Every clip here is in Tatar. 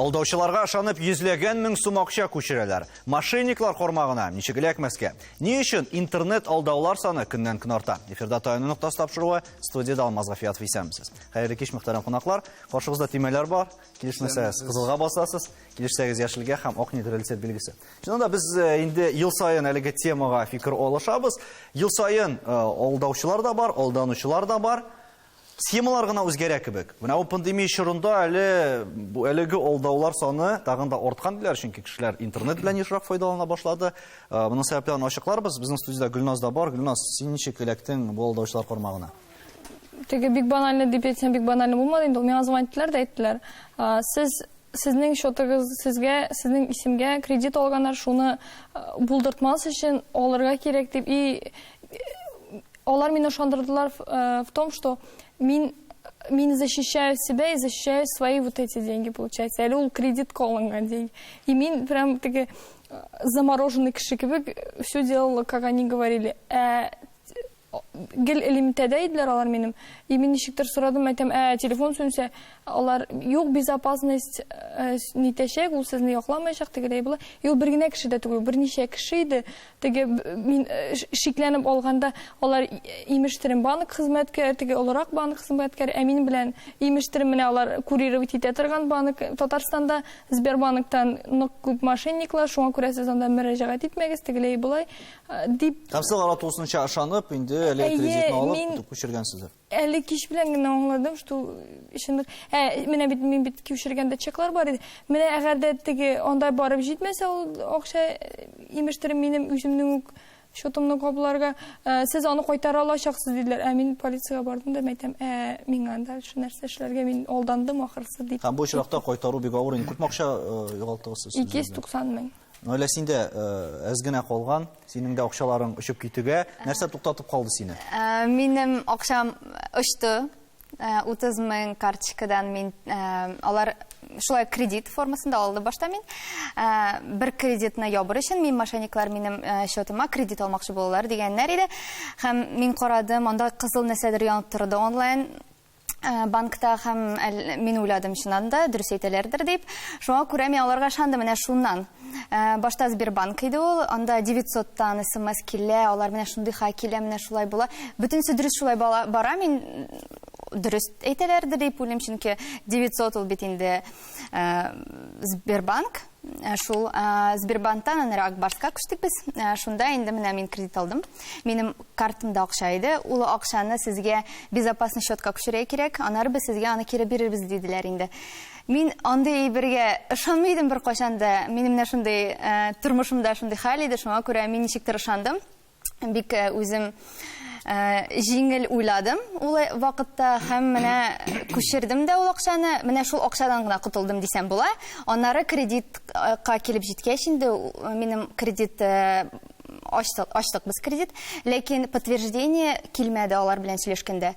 Алдаучыларга ышанып йөзләгән мең сум акча күчерәләр. Мошенниклар кармагына ничек эләкмәскә? Ни өчен интернет алдаулар саны көннән-көн арта? Эфирда Таяну ноктасы тапшыруы, студиядә Алмаз Гафиятов исәнмесез. Хәерле кич, мөхтәрәм кунаклар. Каршыгызда төймәләр бар. Килешмәсәгез, кызылга басасыз, килешсәгез яшелгә һәм ак нейтралитет билгесе. Чыннан да без э, инде ел саен әлеге темага фикер алышабыз. Ел саен э, алдаучылар да бар, алданучылар да бар. Схемалар гына үзгәрә кебек. Менә бу пандемия чорында әле бу әлеге алдаулар саны тагын да арткан диләр, чөнки кешеләр интернет белән ешрак файдалана башлады. Э, моның сәбәпләрен ачыкларбыз. Безнең студиядә Гөлназ да бар. Гөлназ, син ничек эләктең бу алдаучылар кармагына? Теге бик банально дип әйтсәм, бик банально булмады инде. Ул миңа звонить иттеләр дә әйттеләр. Сез сезнең счетыгыз сезгә, сезнең исемгә кредит алганнар, шуны булдыртмас өчен алырга кирәк дип. И алар мине ышандырдылар в том, что мин мин защищаю себя и защищаю свои вот эти деньги, получается. Әле ул кредитка алынган деньги. И мин прям теге замороженный кеше кебек все делала, как они говорили. Ә гел элемтәдә иделәр алар минем. И мин ничектер сорадым, әйтәм, ә телефон сүнсә, алар юк, безопасность э, нитәчәк, ул сезне якламаячак, тегеләй болай. И ул бер генә кеше дә түгел, берничә кеше иде. Теге мин э, шикләнеп алганда, алар имештерем банк хезмәткәре, теге олырак банк хезмәткәре, ә минем белән имештерем менә алар курировать итә торган банк Татарстанда Сбербанктан нык күп мошенниклар, шуңа күрә сез анда мөрәҗәгать итмәгез, тегеләй болай э, дип. Һәм сез аларга тулысынча ышанып, инде әле кредитны алып, күчергәнсездер. Әле кич белән генә аңладым, что чынлык. Ә, менә бит мин бит күчергәндә чеклар бар иде. Менә әгәр дә теге анда барып җитмәсә ул акча имештер минем үземнең үк счетымны капларга, э, сез аны кайтара алачаксыз диделәр. Ә мин полициягә бардым да әйтәм, ә миңа дальше нәрсә эшләргә, мин алдандым ахрысы дип. Һәм бу очракта кайтару бик авыр инде. Күпме акча э, югалттыгыз сез? 290 мең. Наилә, син дә әз генә калган, синең дә акчаларың очып китүгә, нәрсә туктатып калды сине? Минем акчам очты. 30 мең карточкадан мин алар шулай кредит формасында алды башта мин. Бер кредитны ябыр өчен мин мошенниклар минем счетыма кредит алмакчы булалар дигәннәр иде. Һәм мин карадым, анда кызыл нәрсәдер янып торды онлайн. Э, банкта һәм мин уйладым чыннан да дөрес әйтәләрдер дип. Шуңа күрә мин аларга ышандым менә шуннан. Э, башта Сбербанк иде ул, анда 900-тан смс килә, алар менә шундый ха килә, менә шулай була. Бөтенесе дөрес шулай бара, мин дөрес әйтәләрдер дип уйлыйм, чөнки 900 ул бит инде э, Сбербанк. Э, шул э, Сбербанктан аннары Акбарска күчтек без. Э, шунда инде менә мин кредит алдым. Минем картамда акча иде. Ул акчаны сезгә безопасный счетка күчерергә кирәк. Аннары без сезгә аны кире бирербез диделәр инде. Мин андый әйбергә ышанмый идем беркайчан да. Минем менә шундый тормышымда шундый хәл иде. Шуңа күрә мин ничектер ышандым. Бик э, үзем э, җиңел уйладым ул вакытта һәм менә күчердем дә ул акчаны. Менә шул акчадан гына котылдым дисәм була. Аннары кредитка килеп җиткәч инде минем кредит э, ачтык, ачтык без кредит, ләкин подтверждение килмәде алар белән сөйләшкәндә.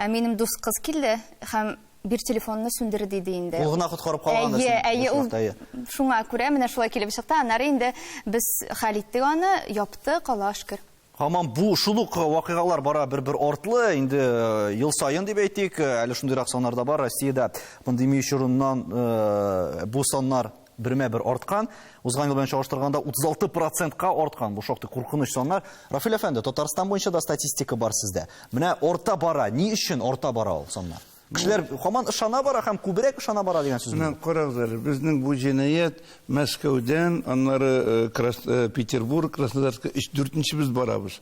Минем дус кыз килде һәм бир телефонны сүндер диде инде. Ул гына коткарып калган да. Әйе, әйе, ул шуңа күрә менә шулай килеп чыкты. Аннары инде без хәл иттек аны, яптык, Аллага шөкер. Һаман бу шул ук вакыйгалар бара бер-бер артлы, инде э, ел саен дип әйтик, э, әле шундыйрак саннар да бар. Россиядә пандемия чорыннан э, бу саннар бермә-бер арткан. Узган ел белән чагыштырганда 36 процентка арткан. Бу шактый куркыныч саннар. Рафил әфәнде, Татарстан буенча да статистика бар сездә. Менә арта бара. Ни өчен арта бара ул саннар? Кешеләр һаман ышана бара һәм күбрәк ышана бара дигән сүз. Менә карагыз әле, безнең бу җинаять Мәскәүдән, аннары э, Крас, э, Петербург, Краснодарска өч дүртенче без барабыз.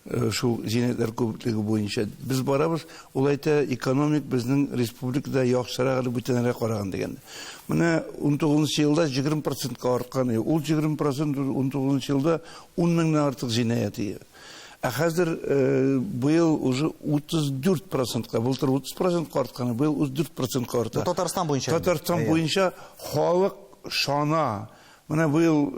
Э, шул җинаятьләр күплеге буенча. Без барабыз, ул әйтә, экономик безнең республикада яхшырак әле бүтәннәргә караган дигәндә. Менә 19 елда 20 процентка арткан. Ул 20 процент 19 елда 10 меңнән артык җинаять. Ә хәзер быел уже 34 процентка, былтыр 30 процентка арткан, быел 34 процентка арта. Бу Татарстан буенча. Татарстан буенча халык шана. Менә быел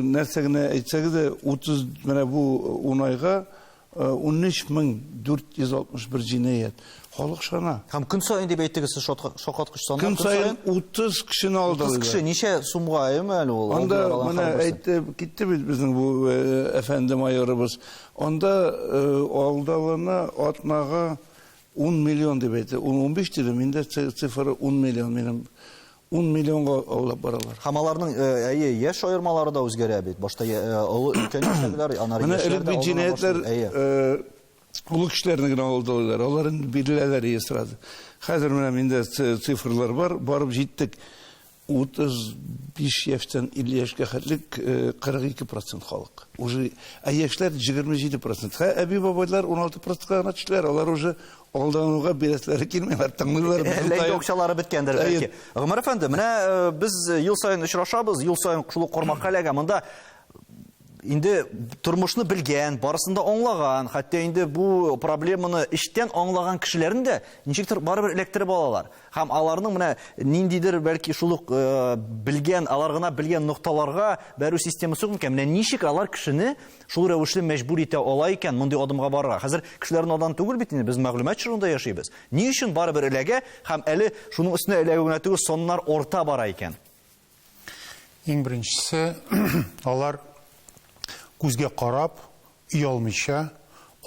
нәрсә генә әйтсәгез дә, 30 менә бу 10 айга 13461 җинаять. Халык шана. Һәм көн саен дип әйттегез сез шаккаткыч саннар. Көн саен 30 кешене алдылар. 30 кеше ничә сумга әйеме әле ул? Анда менә әйтте, китте бит безнең бу э, әфәнде майорыбыз. Анда э, алдалана атнага 10 миллион дип әйтте. 10-15 диде, миндә цифры 10 миллион минем. 10 миллионга аулап баралар. Һәм аларның әйе, яшь аермалары да үзгәрә бит. Башта олы өлкән яшьтәгеләр, аннары Менә яшьләр элек дә бит алдана җинаятьләр башлый. Әйе. олы кешеләрне генә алдылар. Алар инде биреләләр ие сразу. Хәзер менә миндә цифрлар бар, барып җиттек. 35 яшьтән 50 яшькә хәтлек 42% халык. Уже, ә яшьләр 27%. Хә, әби бабайлар 16%-ка гына төштеләр. Алар уже алдануга бирәселәре килми, алар тыңлыйлар. Әллә инде акчалары беткәндер бәлки. Гомәр әфәнде, менә без ел саен очрашабыз, ел саен шул ук кармакка эләгә. Монда инде тормышны белгән, барысын да аңлаган, хәтта инде бу проблеманы эчтән аңлаган кешеләрне дә ничектер барыбер эләктереп алалар. Һәм аларның менә ниндидер бәлки шул ук белгән, алар гына белгән нокталарга бәрү системасы юк микән? Менә ничек алар кешене шул рәвешле мәҗбүр итә ала икән мондый адымга барырга? Хәзер кешеләр надан түгел бит инде, без мәгълүмат чорында яшибез. Ни өчен барыбер эләгә һәм әле шуның өстенә эләгү генә түгел, саннар арта бара икән? Иң беренчесе, алар күзгә карап, оялмыйча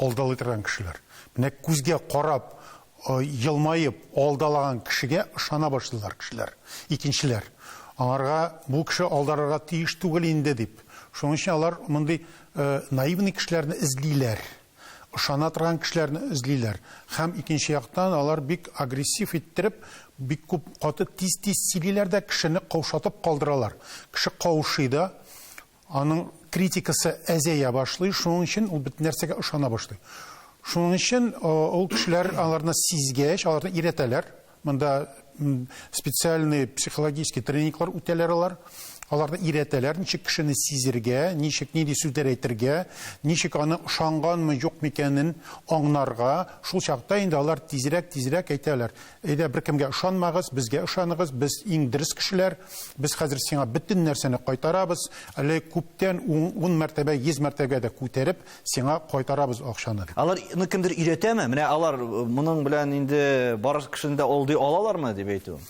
алдалый торган кешеләр. Менә күзгә карап, елмаеп алдалаган кешегә ышана башлыйлар кешеләр. Икенчеләр, аңарга бу кеше алдарырга тиеш түгел инде дип. Шуның өчен алар мондый наивный кешеләрне эзлиләр. Ышана торган кешеләрне эзлиләр. Һәм икенче яктан алар бик агрессив иттереп, бик күп каты тиз-тиз сөйлиләр дә кешене каушатып калдыралар. Кеше каушый да, аның критикасы әзәя башлый, шуның өчен ул бөтен нәрсәгә ышана башлый. Шуның өчен ул кешеләр аларны сизгәч, аларны өйрәтәләр. Монда специальный психологический тренинглар үтәләр алар. Аларны өйрәтәләр, ничек кешене сизергә, ничек нинди сүзләр әйтергә, ничек аны ышанганмы, юк микәнен аңнарга. Шул чакта инде алар тизрәк, тизрәк әйтәләр. Әйдә, беркемгә ышанмагыз, безгә ышаныгыз, без иң дөрес кешеләр, без хәзер сиңа бөтен нәрсәне кайтарабыз, әле күптән 10 мәртәбә, 100 мәртәбә дә күтәреп, сиңа кайтарабыз акчаны. Аларны кемдер өйрәтәме? Менә алар моның белән инде бар кешене дә алдый алалармы дип әйтү?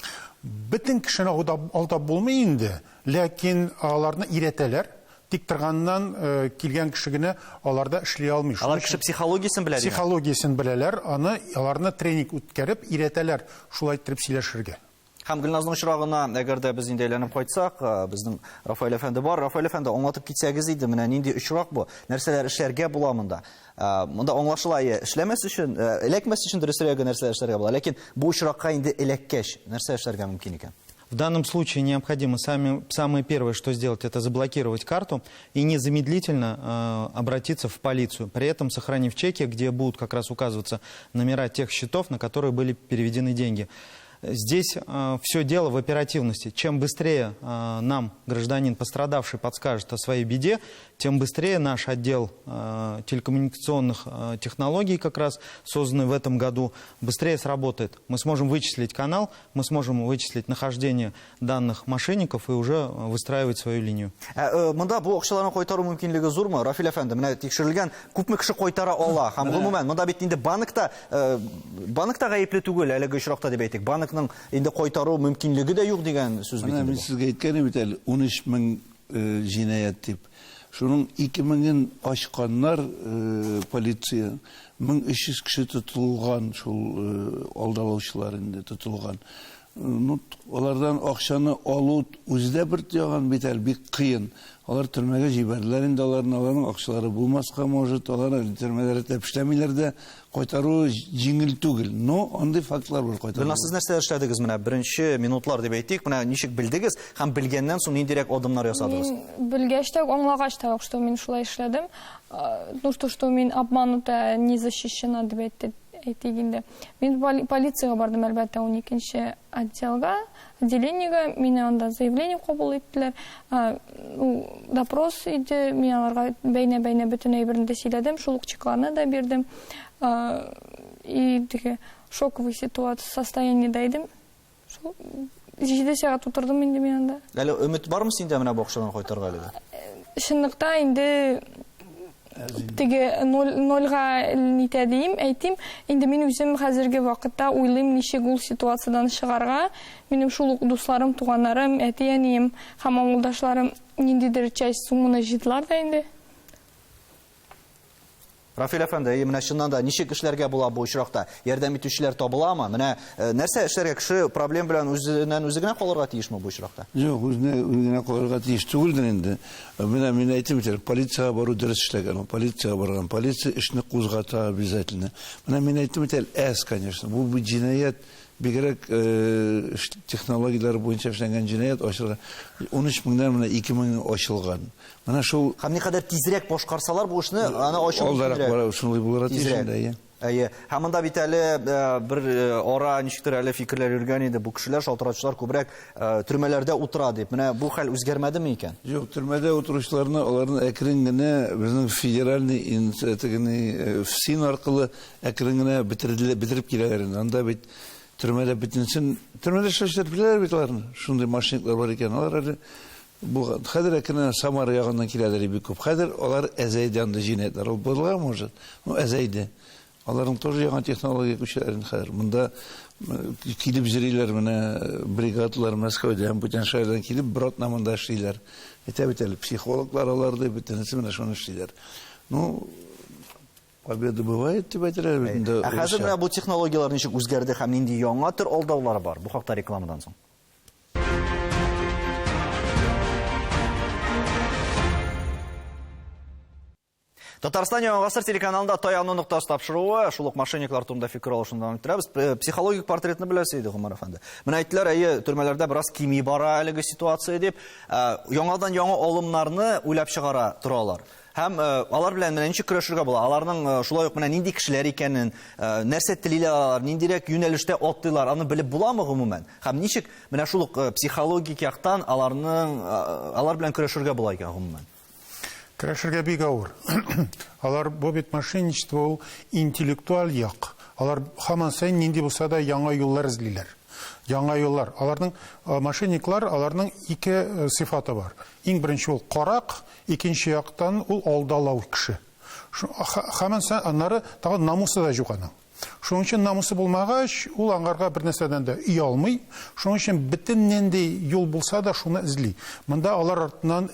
Бөтен кешене алдап булмый инде, ләкин аларны өйрәтәләр. Тик торганнан килгән кеше генә аларда эшли алмый. Алар кеше психологиясен белә, димәк? Психологиясен беләләр, аларны тренинг үткәреп өйрәтәләр, шулай иттереп сөйләшергә. Һәм Гөлназның очрагына, әгәр дә без инде әйләнеп кайтсак, безнең Рафаэль әфәнде бар. Рафаэль әфәнде, аңлатып китсәгез иде, менә нинди очрак бу? Нәрсәләр эшләргә була монда? Монда аңлашыла, әйе, эшләмәс өчен, эләкмәс өчен дөресрәге нәрсәләр эшләргә була. Ләкин бу очракка инде эләккәч, нәрсә эшләргә мөмкин икән? В данном случае необходимо самое первое, что сделать, это заблокировать карту и незамедлительно обратиться в полицию, при этом сохранив чеки, где будут как раз указываться номера тех счетов, на которые были переведены деньги. Здесь все дело в оперативности. Чем быстрее нам гражданин пострадавший подскажет о своей беде, тем быстрее наш отдел телекоммуникационных технологий, как раз созданный в этом году, быстрее сработает. Мы сможем вычислить канал, мы сможем вычислить нахождение данных мошенников и уже выстраивать свою линию. Монда бу акчаларны кайтару мөмкинлеге зурмы? Рафил әфәнде, менә тикшерелгән күпме кеше кайтара ала? Һәм гомумән, монда бит инде банкта гаепле түгел әлеге очракта дип әйтик. Банкның инде кайтару мөмкинлеге дә юк дигән сүз бит Менә инде мин бу. сезгә әйткәнем бит әле, 13 мең җинаять дип. Шуның ике меңен ачканнар полиция, мең өч йөз кеше тотылган, шул алдалаучылар инде тотылган. Алардан акчаны алу үзе дә бер яган бит әле, бик кыен. Алар төрмәгә җибәрделәр инде аларны, аларның акчалары булмаска может, алар әле төрмәләрдә рәтләп эшләмиләр дә, кайтару җиңел түгел. Но андый фактлар бар кайтару. Гөлназ, сез нәрсә эшләдегез менә беренче минутлар дип әйтик, менә ничек белдегез һәм белгәннән соң ниндирәк адымнар ясадыгыз? Мин белгәч тә, аңлагач та, что мин шулай эшләдем. Ну что, что мин обманута, не защищена дип әйтте. Әйтик инде. Мин полициягә бардым, әлбәттә, уникенче отделга, отделениегә. Мине анда заявление кабул иттеләр. Допрос иде. Мин аларга бәйнә-бәйнә бөтен әйберне дә сөйләдем, шул ук чекларны да бирдем. И теге шоковый ситуация состояниедә идем. Шул 7 сәгать утырдым инде мин анда. Әле өмет бармы синдә менә бу акчаларны кайтарырга әле дә? Чынлыкта инде теге нольга нитә дим, әйтим. Инде мин үзем хәзерге вакытта уйлыйм, ничек ул ситуациядән чыгарга. Минем шул ук дусларым, туганнарым, әти-әнием һәм авылдашларым ниндидер часть сумманы җыйдылар да инде. Рафил әфәнде, әйе, менә чыннан да ничек эшләргә була бу очракта? Ярдәм итүчеләр табыламы? Менә нәрсә эшләргә? Кеше проблем белән үзеннән үзе генә калырга тиешме бу очракта? Юк, үзенә үзе генә калырга тиеш түгелдер инде. Менә мин әйтим бит әле, полициягә бару дөрес эшләгән ул, полициягә барган. Полиция эшне кузгата обязательно. Менә мин әйтим бит әле, әз, конечно. Бу бит җинаять, бигрәк технологияләр буенча эшләнгән җинаять ачылган. 13 меңнән менә 2 мең ачылган. Менә шул Һәм никадәр тизрәк башкарсалар бу эшне, аны ачу Алдарак бара, шулай булырга тиеш инде, әйе. Әйе. Һәм монда бит әле бер ара ничектер әле фикерләр йөргән иде, бу кешеләр, шалтыратучылар күбрәк төрмәләрдә утыра дип. Менә бу хәл үзгәрмәдеме икән? Юк, төрмәдә утыручыларны аларны әкрен генә безнең федеральный тегене ФСИН аркылы әкрен генә бетерделәр, бетереп киләләр инде. Анда бит төрмәдә бөтенесен, төрмәдә эшләүчеләр беләләр бит аларны. Шундый мошенниклар бар икән. Алар әле булган. Хәзер әкрен Самара ягыннан киләләр бик күп. Хәзер алар әзәйде анда җинаятьләр. Ул булырга может, но әзәйде. Аларның тоже яңа технология күчәләр инде хәзер. Монда килеп йөриләр менә бригадалар Мәскәүдән, бүтән шәһәрдән килеп бер атна монда эшлиләр. Әйтә бит әле, психологлар алар ди, бөтенесе менә шуны эшлиләр. Ну, победа бывает, дип әйтәләр бит инде. Ә хәзер менә бу технологияләр ничек үзгәрде һәм нинди яңа төр алдаулар бар? Бу хакта рекламадан соң. Татарстан Яңа гасыр телеканалында Таяну ноктасы тапшыруы, шул ук мошенниклар турында фикер алышуны дәвам иттерәбез. Психологик портретны беләсе иде, Гомәр әфәнде. Менә әйттеләр, әйе, төрмәләрдә бераз кими бара әлеге ситуация дип, яңадан яңа алымнарны уйлап чыгара торалар. Һәм алар белән менә ничек көрәшергә була? Аларның шулай ук менә нинди кешеләр икәнен, нәрсә телиләр алар, ниндирәк юнәлештә атлыйлар, аны белеп буламы гомумән? Һәм ничек менә шул ук психологик яктан аларның алар белән көрәшергә була икән гомумән? Көрәшергә бик авыр. Алар бу бит мошенничество ул интеллектуаль як. Алар һаман саен нинди булса да яңа юллар эзлиләр. Яңа юллар. Аларның мошенниклар, аларның ике сыйфаты бар. Иң беренче ул карак, икенче яктан ул алдалау кеше. Һаман саен аннары тагын намусы да юк аның. Шуның өчен намусы булмагач, ул аңарга бер нәрсәдән дә оялмый. Шуның өчен бөтен нинди юл булса да шуны эзли. Монда алар артыннан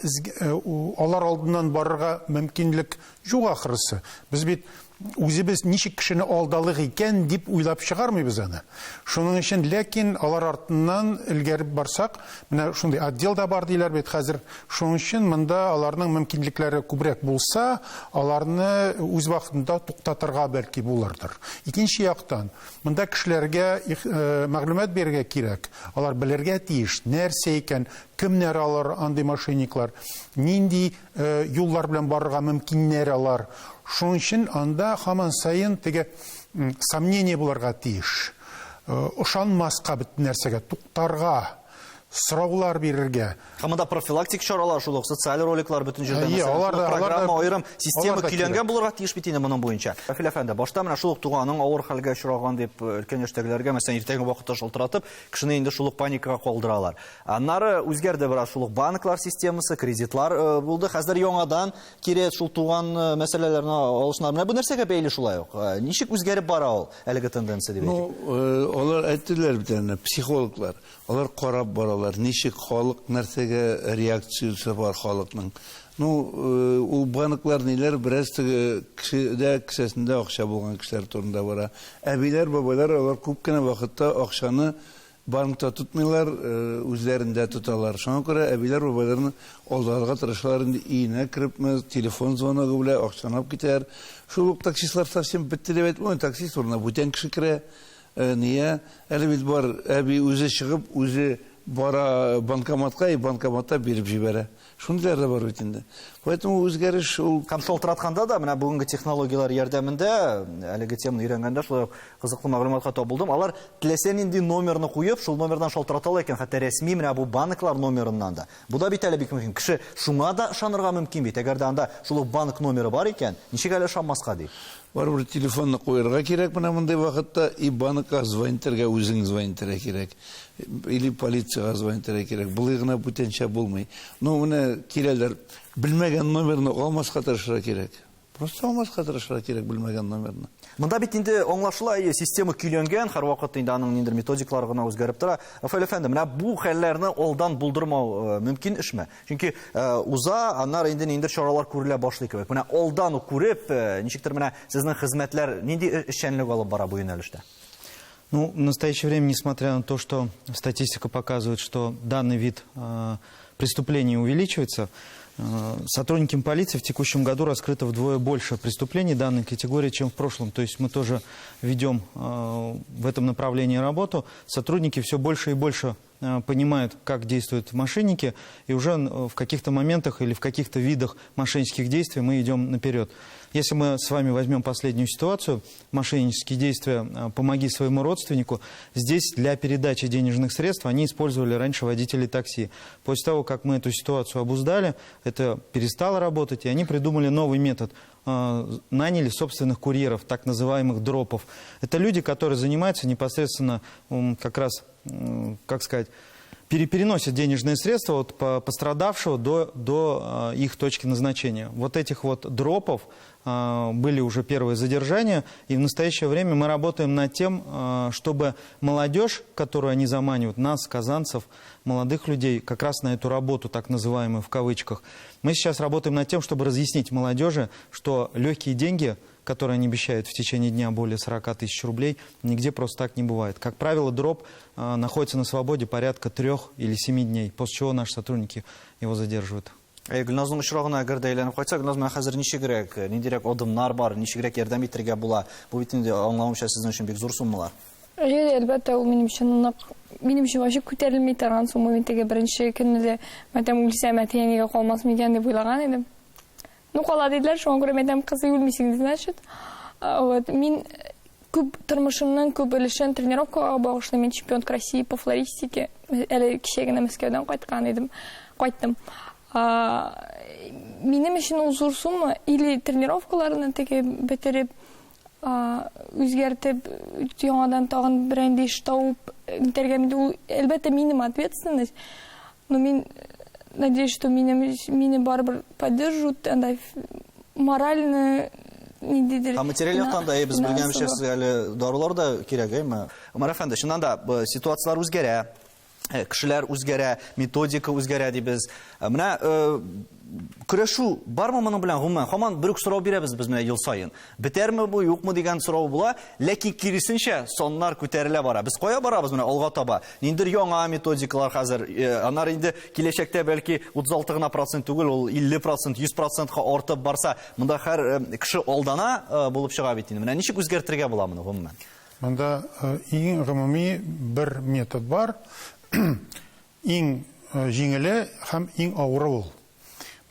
алар алдыннан барырга мөмкинлек юк ахрысы. Без бит үзебез ничек кешене алдалык икән дип уйлап чыгармыйбыз аны. Шуның өчен ләкин алар артыннан элгәреп барсак, менә шундый отдел да бар диләр бит хәзер. Шуның өчен монда аларның мөмкинлекләре күбрәк булса, аларны үз вакытында туктатырга бәлки булырдыр. Икенче яктан, монда кешеләргә мәгълүмат бирергә кирәк. Алар белергә тиеш, нәрсә икән, кемнәр алар андый мошенниклар, нинди юллар белән барырга мөмкиннәр алар. Шуның өчен анда һаман саен теге сомнение булырга тиеш. Ышанмаска бөтен нәрсәгә, туктарга, сораулар бирергә. Һәм монда профилактик чаралар, шул ук социаль роликлар бөтен җирдә, мәсәлән, шул программа аерым система көйләнгән булырга тиеш бит инде моның буенча. Рафил әфәнде, башта менә шул ук туганың авыр хәлгә очраган дип өлкән яшьтәгеләргә, мәсәлән, иртәнге вакытта шалтыратып, кешене инде шул ук паникага калдыралар. Аннары үзгәрде бераз шул ук банклар системасы, кредитлар булды. Хәзер яңадан кире шул туган мәсьәләләрне алышына. Менә бу нәрсәгә бәйле шулай ук? Ничек үзгәреп бара ул әлеге тенденция дип әйтик? Ну, алар әйттеләр бит әнә, психологлар. Алар карап баралар, ничек халык нәрсәгә реакциясе бар халыкның. Ну, ул банклар ниләр бераз теге кешедә кесәсендә акча булган кешеләр турында бара. Әбиләр, бабайлар алар күп кенә вакытта акчаны банкта тотмыйлар, үзләрендә тоталар. Шуңа күрә әбиләр, бабайларны алдарга тырышалар инде, өенә керепме, телефон звоногы белән акчаны алып китәләр. Шул ук таксистлар совсем бетте дип әйтеп булмый, таксист урынына бүтән кеше керә. Ния? Әле бит бар, әби үзе чыгып, үзе бара банкоматка и банкоматта биреп җибәрә. Шундыйлар да бар бит инде. Поэтому үзгәреш ул... Һәм шалтыратканда да, менә бүгенге технологияләр ярдәмендә, әлеге теманы өйрәнгәндә шулай ук кызыклы мәгълүматка тап булдым. Алар теләсә нинди номерны куеп, шул номердан шалтырата ала икән, хәтта рәсми менә бу банклар номерыннан да. Бу да бит әле бик мөһим. Кеше шуңа да ышанырга мөмкин бит. Әгәр дә анда шул ук банк номеры бар икән, ничек әле ышанмаска ди? Барыбер телефонны куярга кирәк менә мондый вакытта, и банкка звонить итәргә, үзең звонить итәргә кирәк. Или полициягә звонить итәргә кирәк. Болай гына бүтәнчә булмый. Ну, менә киләләр, белмәгән номерны алмаска тырышырга кирәк. Просто алмаска тырышырга кирәк белмәгән номерны. Монда бит инде аңлашыла, әйе, система көйләнгән, һәрвакыт инде аның ниндидер методикалары гына үзгәреп тора. Рафаэль әфәнде, менә бу хәлләрне алдан булдырмау мөмкин эшме? Чөнки уза, аннары инде ниндидер чаралар күрелә башлый кебек. Менә алдан ук күреп, ничектер менә сезнең хезмәтләр нинди эшчәнлек алып бара бу юнәлештә? Ну, в настоящее время, несмотря на то, что статистика показывает, что данный вид преступлений увеличивается, сотрудниками полиции в текущем году раскрыто вдвое больше преступлений данной категории, чем в прошлом. То есть мы тоже ведем в этом направлении работу. Сотрудники все больше и больше понимают, как действуют мошенники, и уже в каких-то моментах или в каких-то видах мошеннических действий мы идем наперед. Если мы с вами возьмем последнюю ситуацию, мошеннические действия «Помоги своему родственнику», здесь для передачи денежных средств они использовали раньше водителей такси. После того, как мы эту ситуацию обуздали, это перестало работать, и они придумали новый метод. Наняли собственных курьеров, так называемых дропов. Это люди, которые занимаются непосредственно, как раз, как сказать, переносят денежные средства от пострадавшего до их точки назначения. Вот этих вот дропов были уже первые задержания, и в настоящее время мы работаем над тем, чтобы молодежь, которую они заманивают, нас, казанцев, молодых людей, как раз на эту работу, так называемую в кавычках, мы сейчас работаем над тем, чтобы разъяснить молодежи, что легкие деньги, которые они обещают в течение дня более 40 тысяч рублей, нигде просто так не бывает. Как правило, дроп находится на свободе порядка 3 или 7 дней, после чего наши сотрудники его задерживают. Гөлназның очрагына әгәр дә әйләнеп кайтсак, Гөлназ, менә хәзер ничегрәк, ниндирәк адымнар бар, ничегрәк ярдәм итәргә була? Бу бит инде аңлавымча сезнең өчен бик зур суммалар. Әйе, әлбәттә, ул минем өчен нык, минем өчен вообще күтәрелми торган сумма. Мин теге беренче көнне дә, мәтәм үлсәм, әти-әнигә калмас микән дип уйлаган идем. Ну, кала диделәр, шуңа күрә мәтәм кызый үлмисең, значит. Вот, мин күп тормышымның күп өлешен тренировкага багышлыйм. Мин чемпионка России по флористике. Әле кичә генә Мәскәүдән кайткан идем. Кайттым. Минем өчен ул зур сумма, или тренировкаларны теге бетереп, үзгәртеп, яңадан тагын берәр эш табып итәргә инде ул, әлбәттә, минем ответственность. Но мин надеюсь, что мине барыбер поддержат, анда морально ниндидер. А материаль яктан да, без белгәнчә, сезгә әле дарулар да кирәк, әйме? Умар әфәнде, чыннан да, ситуацияләр үзгәрә, кешеләр үзгәрә, методика үзгәрә дибез. Менә көрәшү бармы моның белән гомумән? Һаман бер үк сорау бирәбез без менә ел саен. Бетәрме бу, юкмы дигән сорау була, ләкин киресенчә саннар күтәрелә бара. Без кая барабыз менә алга таба? Ниндидер яңа методикалар хәзер, аннары инде киләчәктә бәлки 36 гына процент түгел, ул 50%, 100%ка артып барса, монда һәр кеше алдана булып чыга бит инде. Менә ничек үзгәртергә була моны гомумән? Монда иң гомуми бер метод бар. Иң җиңеле һәм иң авыры ул.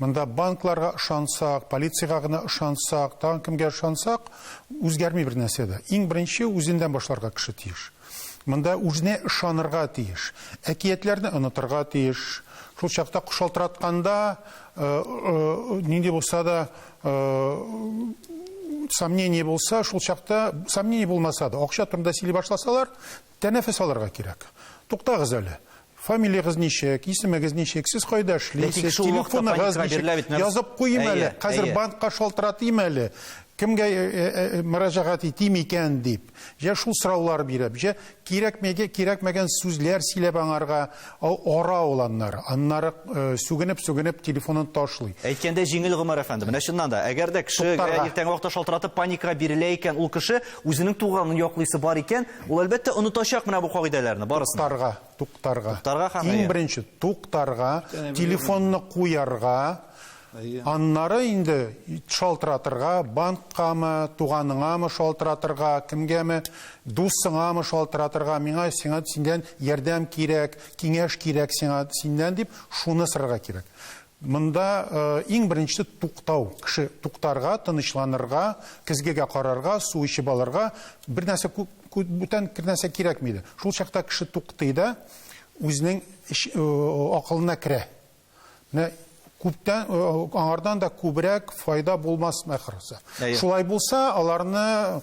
Монда банкларга ышансак, полициягә гына ышансак, тагын кемгә ышансак, үзгәрми бер нәрсә дә. Иң беренче үзеннән башларга кеше тиеш. Монда үзенә ышанырга тиеш. Әкиятләрне онытырга тиеш. Шул чакта шалтыратканда, нинди булса да, сомнение булса, шул чакта сомнение булмаса да, акча турында сөйли башласалар, тәнәфес алырга кирәк. Туктагыз әле. Фамилиягез ничек, исемегез ничек, сез кайда эшлисез, Ләкин шул вакытта телефоныгыз паникага ничек, бирелә бит, нәрсә? язып куйым әле, Әйе, хәзер әйе. банкка шалтыратыйм әле, кемгә мөрәҗәгать итим икән дип. Җә шул сораулар биреп, җә кирәкмәгән сүзләр сөйләп аңарга ара ул аннары. Аннары сүгенеп-сүгенеп телефонын ташлый. Әйткәндә җиңел, Гомәр әфәнде. Менә чыннан да, әгәр дә кеше Туктарга. иртәнге вакытта шалтыратып паникага бирелә икән, ул кеше үзенең туганын яклыйсы бар икән, ул әлбәттә онытачак менә бу кагыйдәләрне барысын. Туктарга, туктарга. Туктарга һәм Иң әйе. беренче туктарга, Әйе. телефонны куярга, Әйе. аннары инде шалтыратырга, банккамы, туганыңамы шалтыратырга, кемгәме, дусыңамы шалтыратырга, миңа сиңа синдән ярдәм кирәк, киңәш кирәк сиңа синнән дип шуны сорарга кирәк. Монда иң беренче туктау, кеше туктарга, тынычланырга, көзгегә карарга, су эчеп алырга, бер нәрсә бүтән бер нәрсә кирәкми иде. Шул чакта кеше туктый да үзенең акылына керә. Менә күптән аңардан да күбрәк файда булмас ахрысы. Әйе. Шулай булса, аларны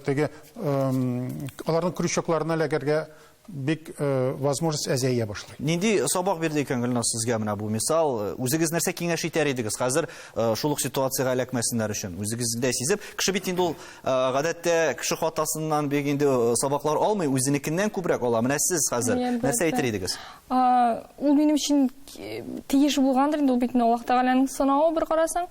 теге аларның крючокларына эләгергә бик возможность әзәя башлый. Нинди сабак бирде икән, Гөлназ, сезгә менә бу мисал? Үзегез нәрсә киңәш итәр идегез хәзер шул ук ситуациягә эләкмәсеннәр өчен? Үзегез дә сизеп, кеше бит инде ул гадәттә кеше хатасыннан бик инде сабаклар алмый, үзенекеннән күбрәк ала. Менә сез хәзер нәрсә әйтер идегез? Ул минем өчен тиеш булгандыр инде, ул бит Аллаһ Тәгаләнең сынавы бер карасаң.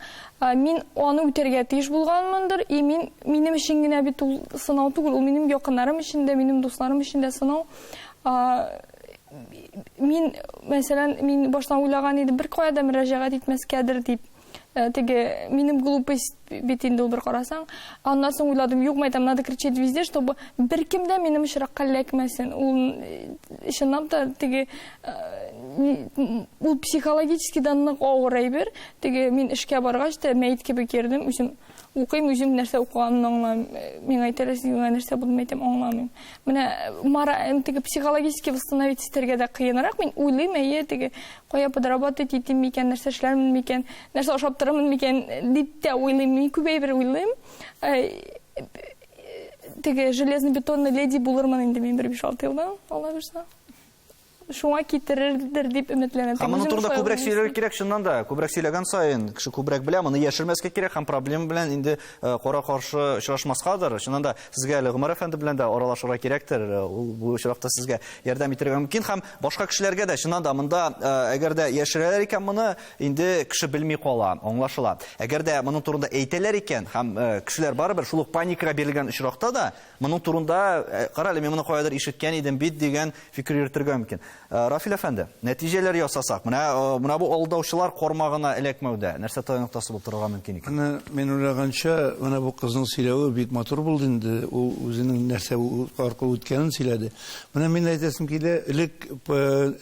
Мин аны үтәргә тиеш булганмындыр, и мин минем өчен генә бит ул сынау түгел, ул минем якыннарым өчен дә, минем дусларым өчен дә сынау. Мин, мәсәлән, мин баштан уйлаган идем, бер кая да мөрәҗәгать итмәскәдер дип. Теге минем глупость бит инде ул бер карасаң. Аннан соң уйладым, юк, мәйтәм, надо кричать везде, чтобы беркем дә минем очракка эләкмәсен. Ул чынлап та теге ул психологически да нык авыр әйбер. Теге мин эшкә баргач та мәет кебек йөрдем, үзем укыйм, үзем нәрсә укыганымны аңламыйм. Миңа әйтәләр, сиңа нәрсә булды, мин әйтәм, аңламыйм. Менә мара, теге психологически восстановить итәргә дә кыенрак. Мин уйлыйм, әйе, теге кая подрабатывать итим микән, нәрсә эшләрмен микән, нәрсә ашап торырмын микән дип тә уйлыйм. Мин күп әйбер уйлыйм. Теге железно-бетонный леди булырмын инде мин бер 5-6 елдан, Алла бирса. Шуңа китерердер дип өметләнәм. Һәм моның турында күбрәк сөйләргә кирәк, чыннан да. Күбрәк сөйләгән саен кеше күбрәк белә, моны яшермәскә кирәк һәм проблема белән инде кара-каршы очрашмаскадыр. Чыннан да, сезгә әле Гомәр әфәнде белән дә аралашырга кирәктер. Ул бу очракта сезгә ярдәм итәргә мөмкин һәм башка кешеләргә дә. Чыннан да, монда әгәр дә яшерәләр икән моны, инде кеше белми кала, аңлашыла. Әгәр дә моның турында әйтәләр икән һәм кешеләр барыбер шул ук паникага бирелгән очракта да моның турында, кара әле, мин моны каядыр ишеткән идем бит дигән фикер йөртергә мөмкин. Рафил әфәнде, нәтиҗәләр ясасак, менә менә бу алдаучылар кармагына эләкмәүдә нәрсә таяну ноктасы булып торырга мөмкин икән? Менә мин уйлаганча, менә бу кызның сөйләве бик матур булды инде. Ул үзенең нәрсә аркылы үткәнен сөйләде. Менә мин әйтәсем килә, элек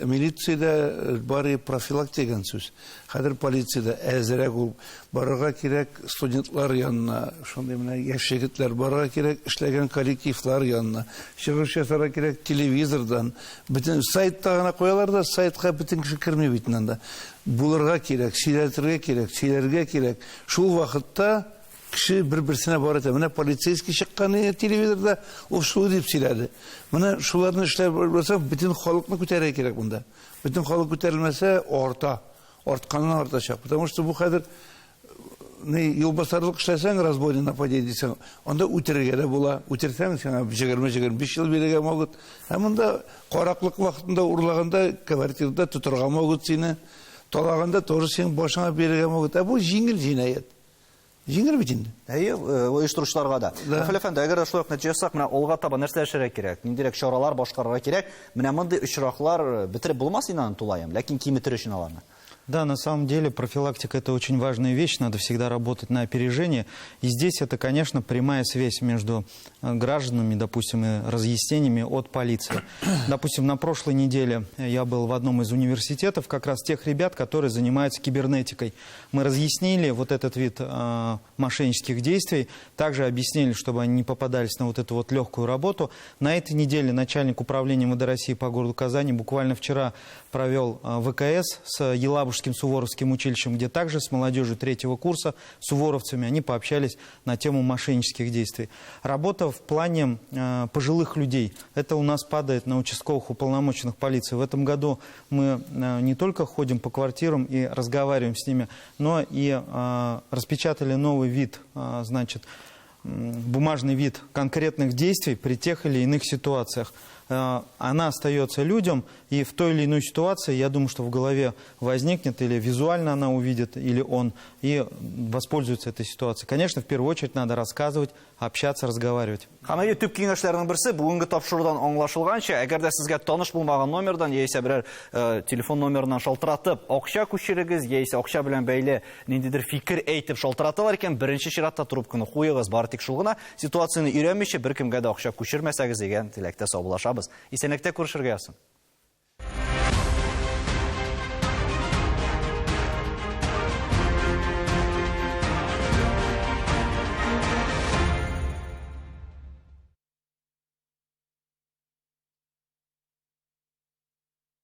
милициядә бар профилактика дигән сүз. Хәзер полициядә әзрәк ул барырга кирәк студентлар янына, шундый менә яшь егетләр барырга кирәк эшләгән коллективлар янына, чыгыш ясарга кирәк телевизордан, бөтен сайтта гына куялар да, сайтка бөтен кеше керми бит инде. Булырга кирәк, сөйләтергә кирәк, сөйләргә кирәк. Шул вакытта кеше бер-берсенә бар итә. Менә полицейский чыккан телевизорда, ул шул дип сөйләде. Менә шуларны эшләп булса, бөтен халыкны күтәрергә кирәк монда. Бөтен халык күтәрелмәсә, арта. Артканнан артачак. Потому что бу хәзер ни юлбасарлык эшләсәң, разбойный нападение дисәң, анда үтерергә дә була. Үтерсәң, сиңа 20-25 ел бирергә могут. Ә монда караклык вакытында урлаганда, квартирада тотырга могут сине. Талаганда тоже синең башыңа бирергә могут. Ә бу җиңел җинаять. Җиңел бит инде. Әйе, оештыручыларга да. Рафил әфәнде, әгәр дә шулай ук нәтиҗә ясасак, менә алга таба нәрсә эшләргә кирәк? Ниндирәк чаралар башкарырга кирәк? Менә мондый очраклар бетереп булмас инде аны тулаем, ләкин киметер өчен аларны. Да, на самом деле профилактика – это очень важная вещь, надо всегда работать на опережение. И здесь это, конечно, прямая связь между гражданами, допустим, и разъяснениями от полиции. Допустим, на прошлой неделе я был в одном из университетов, как раз тех ребят, которые занимаются кибернетикой. Мы разъяснили вот этот вид мошеннических действий, также объяснили, чтобы они не попадались на вот эту вот легкую работу. На этой неделе начальник управления МВД России по городу Казани буквально вчера провел ВКС с Елабужским Суворовским училищем, где также с молодежью третьего курса, суворовцами, они пообщались на тему мошеннических действий. Работа в плане пожилых людей. Это у нас падает на участковых уполномоченных полиции. В этом году мы не только ходим по квартирам и разговариваем с ними, но и распечатали новый вид, значит, бумажный вид конкретных действий при тех или иных ситуациях. Она остается людям, и в той или иной ситуации, я думаю, что в голове возникнет, или визуально она увидит, или он, и воспользуется этой ситуацией. Конечно, в первую очередь надо рассказывать, общаться, разговаривать. Һәм әйе, төп киңәшләрнең берсе бүгенге тапшырудан аңлашылганча, әгәр дә сезгә таныш булмаган номердан яисә берәр телефон номерыннан шалтыратып, акча күчерегез, яисә акча белән бәйле ниндидер фикер әйтеп шалтыраталар икән, беренче чиратта трубканы куегыз, бары тик шул гына. Ситуацияне өйрәнмичә беркемгә дә акча күчермәсәгез дигән теләктә саубуллашабыз. Исәнлектә күрешергә язсын.